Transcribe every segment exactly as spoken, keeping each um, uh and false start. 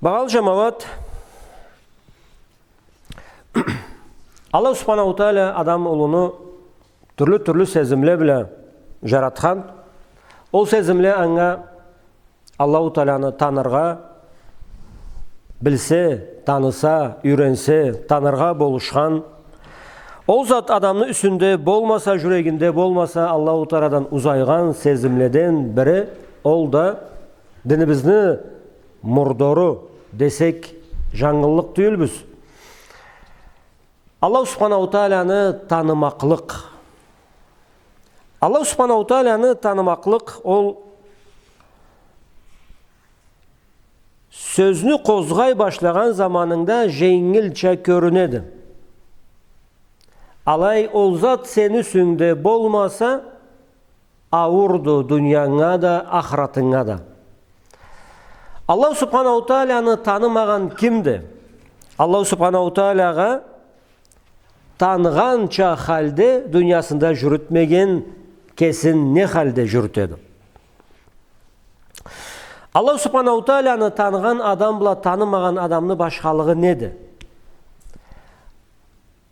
Багъалы джамауат, Аллаху Субханаху Тааля адам улуну тюрлю-тюрлю сезимле бла джаратхан. Ол сезимле анга Аллаху Тааляны таныргъа, билсе, таныса, юйренсе, таныргъа болушхан. Ол зат адамны юсюнде болмаса, джюрегинде болмаса, Аллаху Таалядан узайгъан сезимледен бири, ол да динибизни мурдору десек, джангыллыкъ тюйюлбюз. Аллаху Субханаху Тааляны танымакълыкъ. Аллаху Субханаху Тааляны танымакълыкъ, ол сёзню къозгъай башлагъан заманынгда дженгилча кёрюнеди. Алай ол зат сени юсюнгде болмаса, ауурду дуньянга да, ахыратынга да. Аллаху Субханаху Тааляны танымагъан кимди? Аллаху Субханаху Таалягъа таныгъанча халде дуньясында джюрютмеген кесин не халде джюрютеди? Аллаху Субханаху Тааляны таныгъан адам бла танымагъан адамны башхалыгъы неди?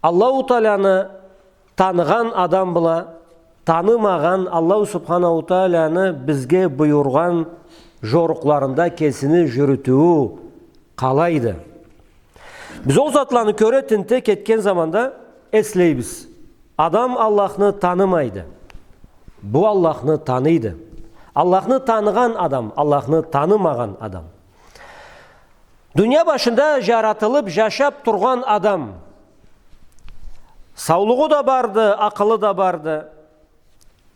Аллаху Тааляны таныгъан адам бла танымагъан, Аллаху Субханаху Тааляны бизге буюргъан джорукъларында кесини джюрютюу къалайды? Биз ол затланы кёре, тинте кетген заманда эслейбиз. Адам Аллахны танымайды. Бу Аллахны таныйды. Аллахны таныгъан адам, Аллахны танымагъан адам. Дуния башында джаратылыб, джашаб тургъан адам. Саулугъу да барды, акъылы да барды.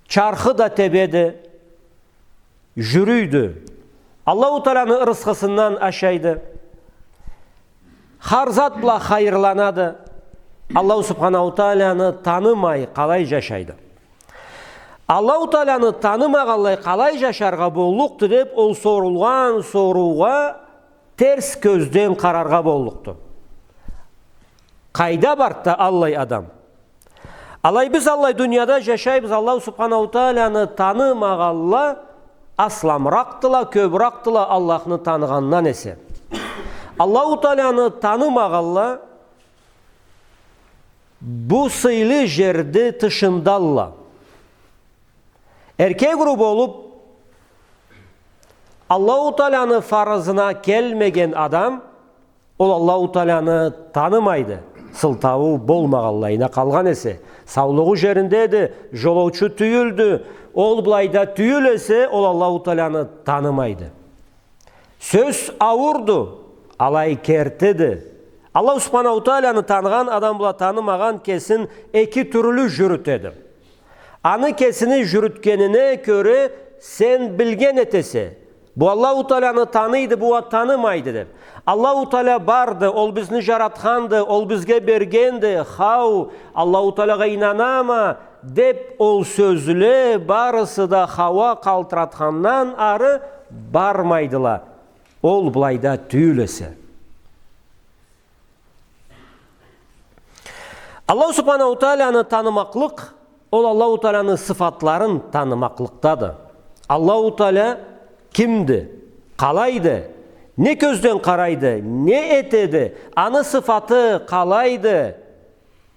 Чархы да тебеди, джюрюйдю. Аллаху Тааланы ырысхысындан ашайды. Хар зат бла хайырланады. Аллаху Субханаху Тааляны танымай къалай джашайды? Аллаху Тааляны танымагъанлай къалай джашаргъа боллукъду деб, ол сорулгъан соруугъа терс кёзден къараргъа боллукъду. Къайда барды аллай адам? Алай биз аллай дунияда джашайбыз, Аллаху Субханаху Тааляны танымагъанла асламыракъдыла, кёбюракъдыла Аллахны таныгъандан эсе. Аллаху Тааляны танымагъанла бу сыйлы джерни тышындалла. Эркек уру болуб, Аллаху Тааляны фарызына келмеген адам, ол Аллаху Тааляны танымайды. Сылтауу болмагъанлайына къалгъан эсе, саулугъу джериндеди, джолоучу тюйюлдю, ол былайда тюйюл эсе, ол Аллаху Тааляны танымайды. Сёз аурду, алай кертиди. Аллаху Субханаху Тааляны таныгъан адам бла танымагъан кесин эки тюрлю джюрютеди. Аны кесини джюрютгенине кёре сен билген этесе. Бу Аллаху Тааляны таныйды, бу а танымайды деб. Аллаху Тааля барды, ол бизни джаратханды, ол бизге бергенди, хау, Аллаху Таалягъа ийнанама, деб ол сёзле барысы да хауа къалтыратхандан ары бармайдыла. Ол былайда тюйюл эсе. Аллаху Субханаху Тааляны танымакълыкъ, ол Аллаху Тааляны сыфатларын танымакълыкъдады. Аллаху Тааля кимди? Къалайды? Не кёзден къарайды? Не этеди? Аны сыфаты къалайды?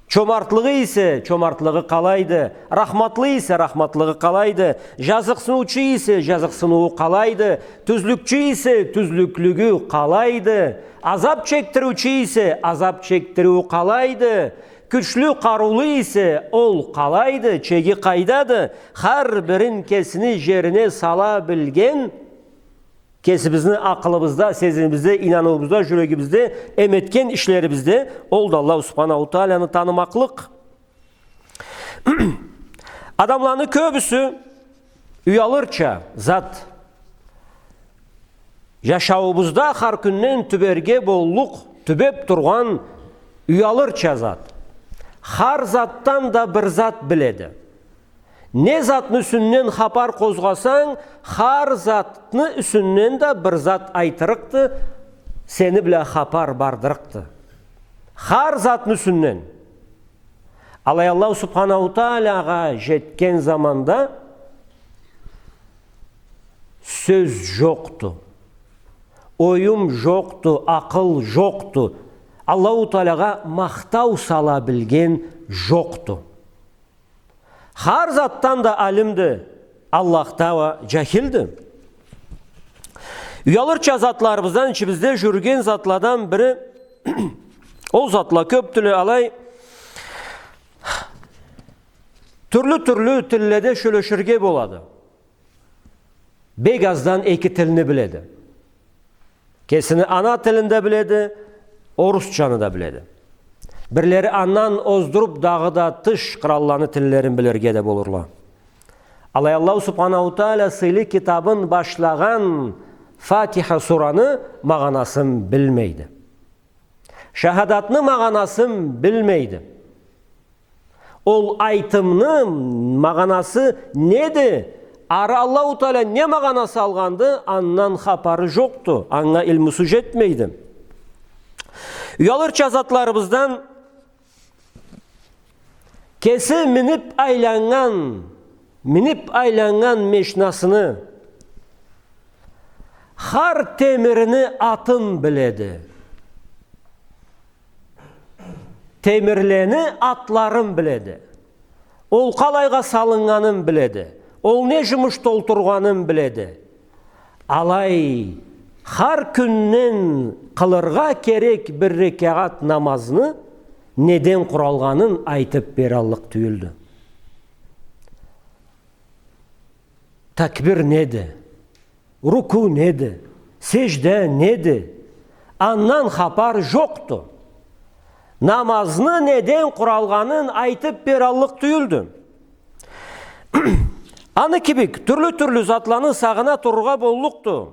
Чомартлыгъы эсе, чомартлыгъы къалайды? Рахматлы эсе, рахматлыгъы къалайды? Джазыкъсыныучу эсе, джазыкъсыныуу къалайды? Тюзлюкчю эсе, тюзлюклюгю къалайды? Азаб чекдириучю эсе, азаб чекдириуу къалайды? Кючлю, къарыулу эсе, ол къалайды? Чеги къайдады? Хар бирин кесини джерине сала билген, кесибизни акъылыбызда, сезимибизде, ийнаныуубузда, джюрегибизде, эм этген ишлерибизде, ол да Аллаху Субханаху Тааляны танымакълыкъ. Адамланы кёбюсю уялырча зат. Джашауубузда хар кюнден тюберге боллукъ, тюбеб тургъан уялырча зат. Хар затдан да бир зат биледи. Не затны юсюнден хапар къозгъасанг, хар затны юсюнден да бир зат айтырыкъды, сени бла хапар бардырыкъды. Хар затны юсюнден. Алай Аллаху Субханаху Таалягъа джетген заманда сёз джокъду. Оюм жокъду, акъыл жокъду. Аллаху Таалагъа махтау сала билген жокъду. Хар затдан да алимди, Аллахдан уа жахилди. Уялырча затларыбыздан, ичибизде жюрюген затладан бири, ол затла кёпдюле, алай тюрлю-тюрлю тилледе сёлеширге болады. Бек аздан эки тилни биледи. Кесини ана тилин да биледи, орусчаны да биледи. Бирлери андан оздуруп, дагъыда тыш къралланы тиллерин билирге да болурла. Алай Аллаху Субханаху Тааля сыйлы китабын башлагъан Фатиха сураны магъанасын билмейди. Шахадатны магъанасын билмейди. Ол айтымны магъанасы неди? Ары Аллаху Тааля не магъана салгъанды, андан хапары жокъду, анга илмусу жетмейди. Уялырча затларыбыздан, кеси минип айланнган, минип айланнган мешнасыны хар темирини атын биледи. Темирлени атларын биледи. Ол къалайгъа салыннганын биледи. Ол не жумуш толтургъанын биледи. Алай хар кюнден къылыргъа керек бир рекагъат намазны неден къуралгъанын айтып бераллыкъ тюйюлдю. Такбир неди? Руку неди? Сежде неди? Андан хапар жокъду. Намазны неден къуралгъанын айтып бераллыкъ тюйюлдю. Аны кибик тюрлю-тюрлю затланы сагъына турургъа боллукъду.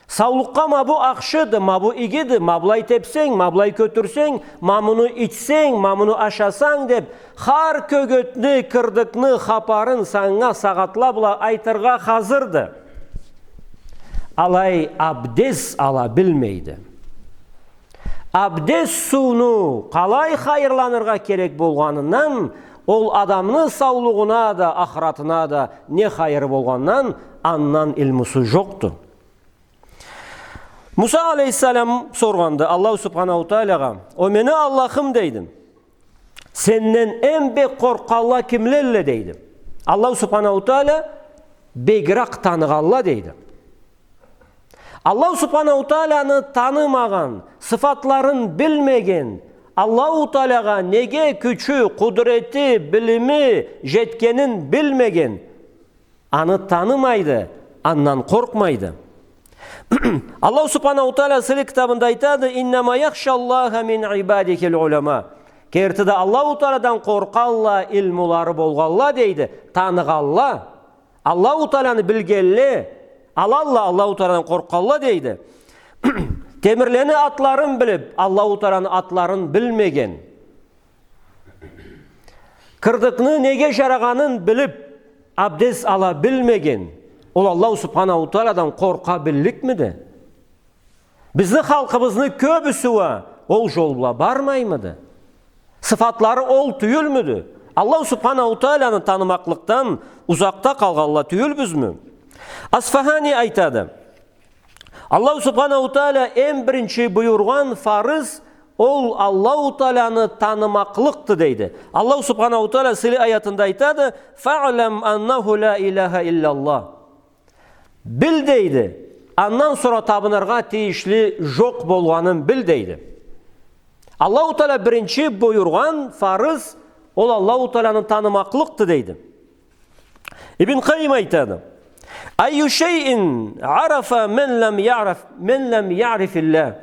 Саулукъгъа ма бу ахшыды, ма бу игиди, ма былай тепсенг, ма былай кётюрсенг, ма муну ичсенг, ма муну ашасанг деп, хар кёгетни, кырдыкны хапарын санга сагъатла бла айтыргъа хазырды. Алай абдез ала билмейди. Абдез сууну къалай хайырланыргъа керек болгъанындан, ол адамны саулугъуна да, ахыратына да не хайыр болгъанындан, андан илмусу жокъду. Муса алейхиссалам соргъанды Аллаху Субханаху Тааляга: «О мени Аллахым, — дейди, — сенден эм бек къоркъалла кимлелле?» — дейди. Аллаху Субханаху Тааля бегирек таныгъалла, дейди. Аллаху Субханаху Тааляны танымагъан, сыфатларын билмеген, Аллаху Тааляга неге кючю, къудурети, билими жетгенин билмеген, аны танымайды, андан къоркъмайды. Аллаху Субханаху Тааля сыйлы китабында айтады: «Иннама яхшаллаха мин ибадихил улама». Кертиде Аллаху Таалядан къоркъалла илмулары болгъалла, дейди, таныгъалла. Аллаху Тааляны билгенле, алалла Аллаху Таалядан къоркъалла, дейди. Темирлени атларын билип, Аллаху Тааляны атларын билмеген, кырдыкны неге жарагъанын билип, абдез ала билмеген, ол Аллаху Субханаху Таалядан къоркъа билликмиди? Бизни халкъыбызны кёбюсю уа ол жол бла бармаймыды? Сыфатлары ол тюйюлмюдю? Аллаху Субханаху Тааляны танымакълыкъдан узакъда къалгъалла тюйюлбюзмю? Асфахани айтады: Аллаху Субханаху Тааля эм биринчи буюргъан фарыз ол Аллаху Тааляны танымакълыкъды, дейди. Аллаху Субханаху Тааля сыйлы аятында айтады: «Фаълам аннаху ля иляха илляллах». Бил, дейди, андан сора табыныргъа тийишли жокъ болгъанын бил, дейди. Аллаху Тааля биринчи буюргъан фарыз ол Аллаху Тааляны танымакълыкъды, дейди. Ибн Къайим айтады: «Айю шайин арафа мен лам яъриф, мен лам яърифиллях».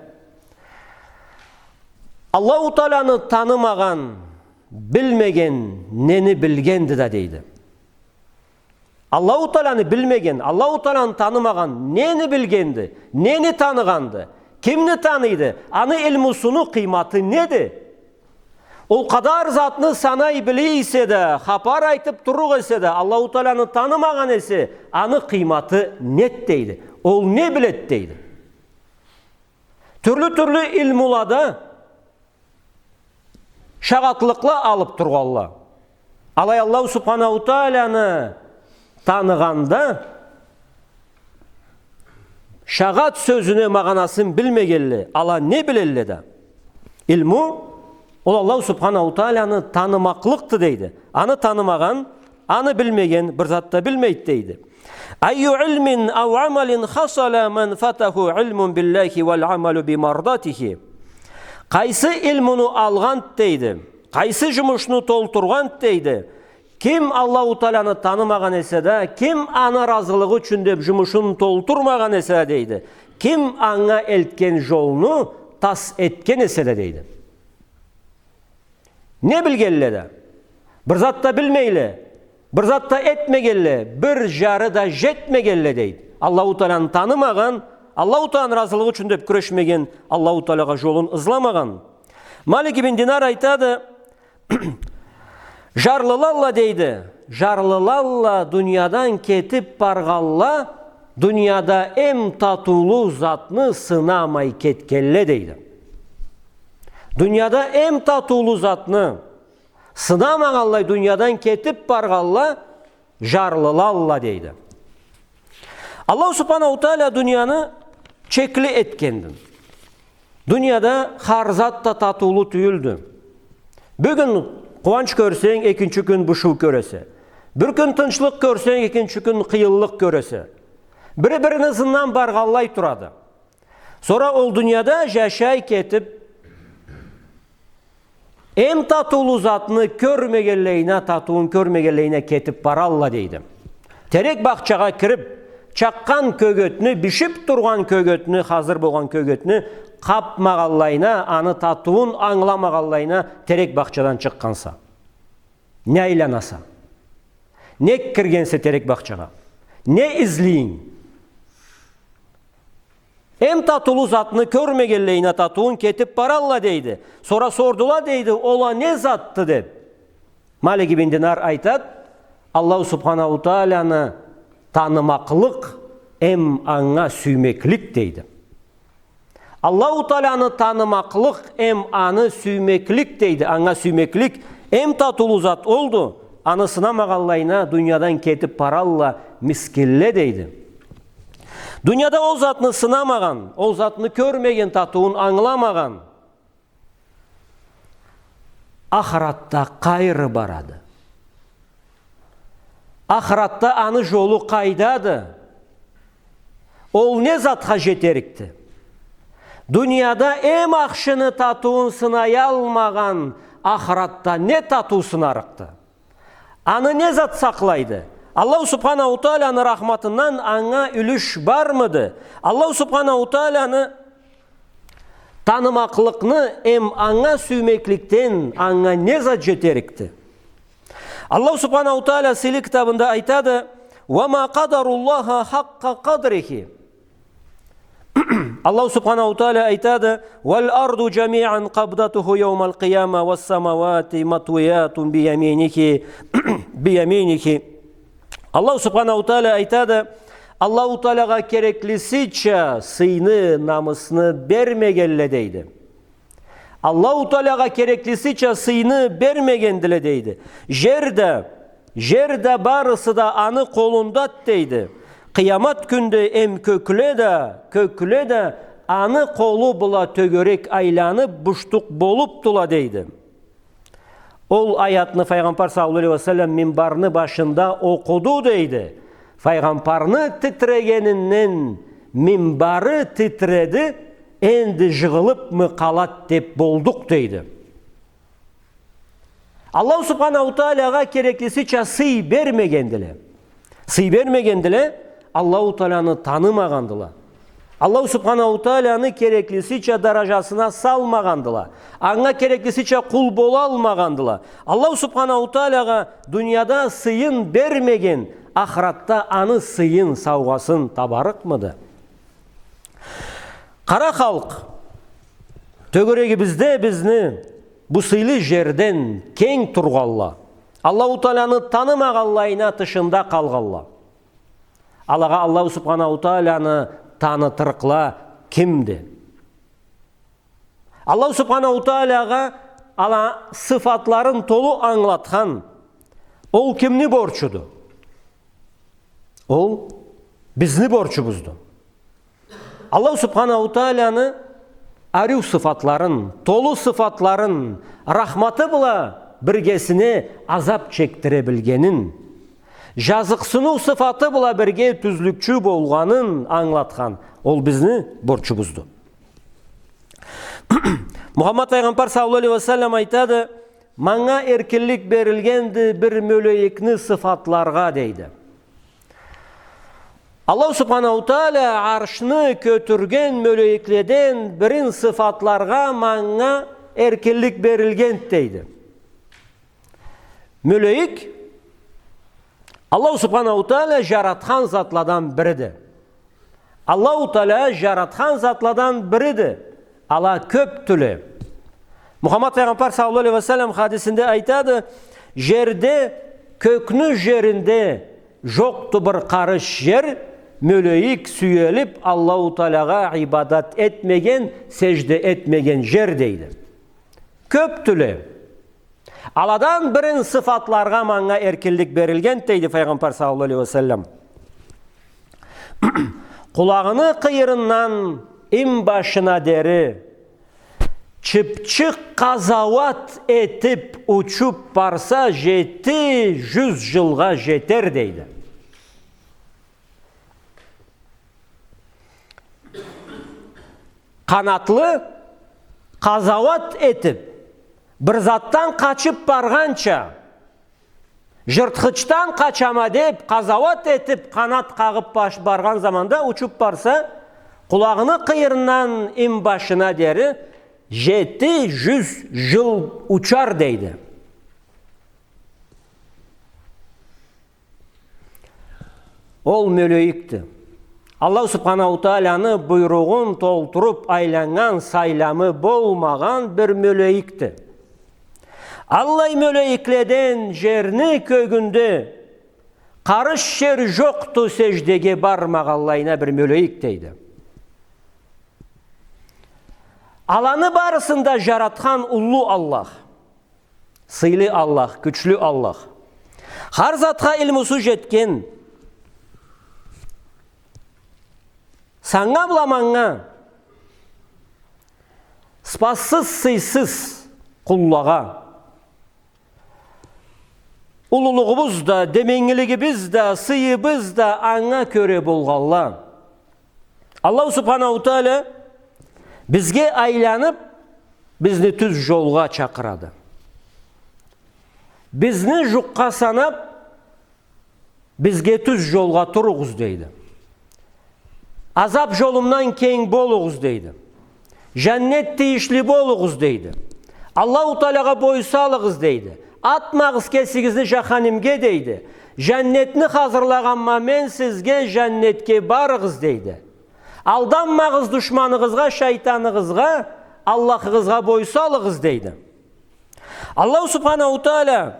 Аллаху Тааляны танымагъан, билмеген нени билгенди да, дейди. Аллаху Тааляны билмеген, Аллаху Тааляны танымагъан нени билгенди, нени таныгъанды, кимни таныйды, аны илмусуну къыйматы неди? Ол къадар затны санай биле эсе да, хапар айтып турур эсе да, Аллаху Тааляны танымагъан эсе, аны къыйматы нед, дейди? Ол не билед, дейди? Тюрлю-тюрлю илмулада шагъатлыкъла алып тургъалла. Алай Аллаху Субханаху Тааляны таныгъанда, Шагъат сёзюню магъанасын билмегенле, ала не билелле да? Илму, ол Аллаху Субханаху Тааланы танымакълыкъды, дейди. Аны танымагъан, аны билмеген бир зат да билмейди, дейди. أي علم أو عمل حصل من فاته علم بالله والعمل بمرضاته. Къайсы илмуну алгъанды, дейди, къайсы жумушну толтургъанды, дейди, ким Аллаху Тааланы танымагъан эсе да, ким аны ыразылыгъы ючюн деп жумушун толтурмагъан эсе да, дейди, ким анга элтген жолну тас этген эсе да, дейди. Не билгенле да? Бир зат да билмейле, бир зат да этмегенле, бир жары да жетмегенле, дейди. Аллаху Тааланы танымагъан, Аллаху Тааланы ыразылыгъы ючюн деп кюрешмеген, Аллаху Таалагъа жолун ызламагъан. Малик ибн Динар айтады, жарлылалла, дейди, жарлылалла, дуниядан кетип баргъалла, дунияда эм татыулу затны сынамай кетгенле, дейди. Дунияда эм татыулу затны сынамагъанлай дуниядан кетип баргъалла, жарлылалла, дейди. Аллаху Субханаху Таала дунияны чекли этгенди. Дунияда хар зат да татыулу тюйюлдю. Бюгюн къууанч кёрсенг, экинчи кюн бушуу кёресе. Бир кюн тынчлыкъ кёрсенг, экинчи кюн къыйынлыкъ кёресе. Бири-бирини ызындан баргъанлай турады. Сора ол дунияда жашай кетип, эм татыулу затны кёрмегенлейине, татыуун кёрмегенлейине кетип баралла, дейди. Терек бахчагъа кирип, чакъгъан кёгетни, бишип тургъан кёгетни, хазыр болгъан кёгетни къапмагъанлайына, аны татыуун ангыламагъанлайына терек бахчадан чыкъгъанса. Не айланаса? Нек киргенсе терек бахчагъа? Не излейинг? Эм татыулу затны кёрмегенлейине татыуун кетип баралла, дейди. Сора сордула, дейди, ол а не затды деп. Малик ибн Динар айтад, Аллаху Субханаху Тааланы танымакълыкъ эм анга сюймеклик, дейди. Аллаху Тааланы танымакълыкъ эм аны сюймеклик, дейди, анга сюймеклик эм татыулу зат олду, аны сынамагъанлайына дуниядан кетип баралла мискинле, дейди. Дунияда ол затны сынамагъан, ол затны кёрмеген, татыуун ангыламагъан, ахыратда къайры барады? Ахыратда аны жолу къайдады? Ол не затха жетерикди? Дунияда эм ахшыны татыуун сынаялмагъан ахыратда не татыу сынарыкъды? Аны не зат сакълайды? Аллаху Субханаху Тааланы рахматындан анга юлюш бармыды? Аллаху Субханаху Тааланы танымакълыкъны эм анга сюймекликден анга не зат жетерикди? Аллаху Субханаху Таала сыйлы китабында айтады: «وما قدروا الله حق قدره». Аллаху Субханаху Таала айтады: «والأرض جميعا قبضته يوم القيامة والسماوات مطويات بيمينه، بيمينه». Аллаху Субханаху Таала айтады: Аллаху Таалагъа кереклисича сыйны, намысны бермегенле, дейди. Аллаху Таалагъа кереклисича сыйны бермегендиле, дейди. Жер да, жер да, барысы да аны къолундад, дейди. Къыямат кюнде эм кёкле да, кёкле да аны къолу бла тёгерек айланып, буштукъ болупдула, дейди. Ол аятны Файгъамбар саллаллаху алейхи ва саллам минбарны башында окъуду, дейди. Файгъамбарны титирегенинден минбары титиреди, энди жыгъылыпмы къалад деп болдукъ, дейди. Аллаху Субханаху Таалагъа кереклисича сый бермегендиле. Сый бермегендиле, Аллаху Тааланы танымагъандыла. Аллаху Субханаху Тааланы кереклисича даражасына салмагъандыла. Анга кереклисича къул болалмагъандыла. Аллаху Субханаху Таалагъа дунияда сыйын бермеген, ахыратда аны сыйын, саугъасын табарыкъмыды? Къара халкъ, тёгерегибизде бизни бу сыйлы жерден кенг тургъанла, Аллаху Тааланы танымагъанлайына тышында къалгъанла. Алагъа Аллаху Субханаху Тааланы танытырыкъла кимди? Аллаху Субханаху Таалагъа ала сыфатларын толу ангылатхан ол кимни борчуду? Ол бизни борчубузду. Аллаху Субханаху Тааланы ариу сыфатларын, толу сыфатларын, рахматы бла биргесине азап чекдире билгенин, жазыкъсыныу сыфаты бла бирге тюзлюкчю болгъанын ангылатхан ол бизни борчубузду. Мухаммад Файгъамбар саллаллаху алейхи ва саллам айтады: «Манга эркинлик берилгенди бир мёлейикни сыфатларгъа», — дейди. Аллаху Субханаху Таала аршны кётюрген мёлейикледен бирин сыфатларгъа манга эркинлик берилгенди, дейди. Мёлейик Аллаху Субханаху Таала жаратхан затладан бириди. Аллаху Таала жаратхан затладан бириди. Ала кёпдюле. Мухаммад Файгъамбар саллаллаху алейхи ва саллам хадисинде айтады: «Жерде, кёкню жеринде жокъду бир къарыш жер, мёлейик сюелип, Аллаху Таалагъа ибадат этмеген, сежде этмеген жер», — дейди. Кёпдюле. Аладан бирин сыфатларгъа манга эркинлик берилгенди, дейди Файгъамбар саллаллаху алейхи ва саллам. Къулагъыны къыйырындан имбашына дери чыпчыкъ къазауат этип учуп барса, жети жюз жылгъа жетер, дейди. Къанатлы къазауат этип, бир затдан къачып баргъанча, жыртхычдан къачама деп, къазауат этип, къанат къагъып баш-, баргъан заманда учуп барса, къулагъыны къыйырындан имбашына дери жети жюз жыл учар, дейди. Ол мёлейикди. Аллаху Субханаху Тааланы буйругъун толтуруп айланнган, сайламы болмагъан бир мёлейикди. Аллай мёлейикледен жерни кёгюнде къарыш жер жокъду сеждеге бармагъанлайына бир мёлейик, дейди. Аланы барысын да жаратхан уллу Аллах. Сыйлы Аллах, кючлю Аллах. Хар затха илмусу жетген. Санга бла манга, сыпатсыз, сыйсыз къуллагъа. Уллулугъубуз да, деменгилигибиз да, сыйыбыз да анга кёре болгъанла. Аллаху Субханаху Таала бизге айланып, бизни тюз жолгъа чакъырады. Бизни жукъгъа санап, бизге тюз жолгъа туругъуз, дейди. Азап жолундан кенг болугъуз, дейди. Жаннет тийишли болугъуз, дейди. Аллаху Таалагъа бой салыгъыз, дейди. Атмагъыз кесигизни жаханимге, дейди. Жаннетни хазырлагъанма мен сизге, жаннетге барыгъыз, дейди. Алданмагъыз душманыгъызгъа, шайтаныгъызгъа, Аллахыгъызгъа бой салыгъыз, дейди. Аллаху Субханаху Таала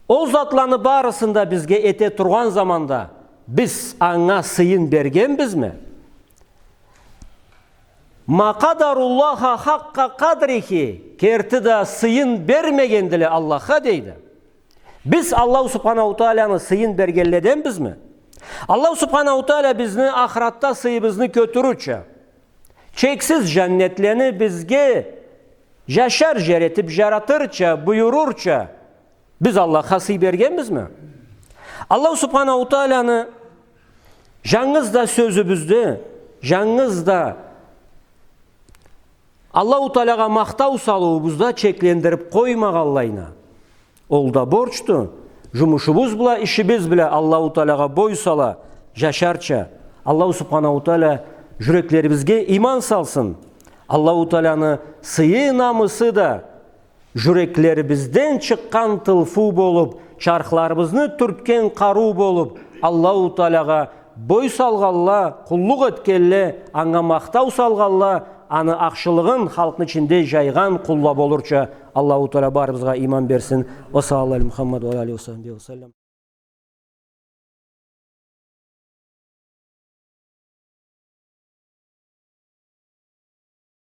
ол затланы барысын да бизге эте тургъан заманда, биз анга сыйын бергенбизми? «Ма къадаруллаха хакъкъа къадрихи», керти да сыйын бермегендиле Аллахха, дейди. Биз Аллаху Субханаху Тааланы сыйын бергенледенбизми? Аллаху Субханаху Таала бизни ахыратда сыйыбызны кётюрюрча, чексиз жаннетлени бизге жашар жер этип жаратырча, буюрурча, биз Аллахха сый бергенбизми? Аллаху Субханаху Тааланы жангыз да сёзюбюзде, жангыз да Аллаху Таалагъа махтау салыуубузда чеклендирип къоймагъанлайына. Ол да борчду. Жумушубуз бла, ишибиз бла Аллаху Таалагъа бой сала жашарча, Аллаху Субханаху Таала жюреклерибизге иман салсын. Аллаху Тааланы сыйы, намысы да жюреклерибизден чыкъгъан тылфу болуп, чархларыбызны тюртген къарыу болуп, Аллаху Таалагъа бой салгъанла, къуллукъ этгенле, анга махтау салгъанла, аны ахшылыгъын халкъны ичинде жайгъан къулла болурча, Аллаху Таала барыбызгъа иман берсин. Ва саллаллаху аля Мухаммад ва аля алихи ва сахбихи ва саллам.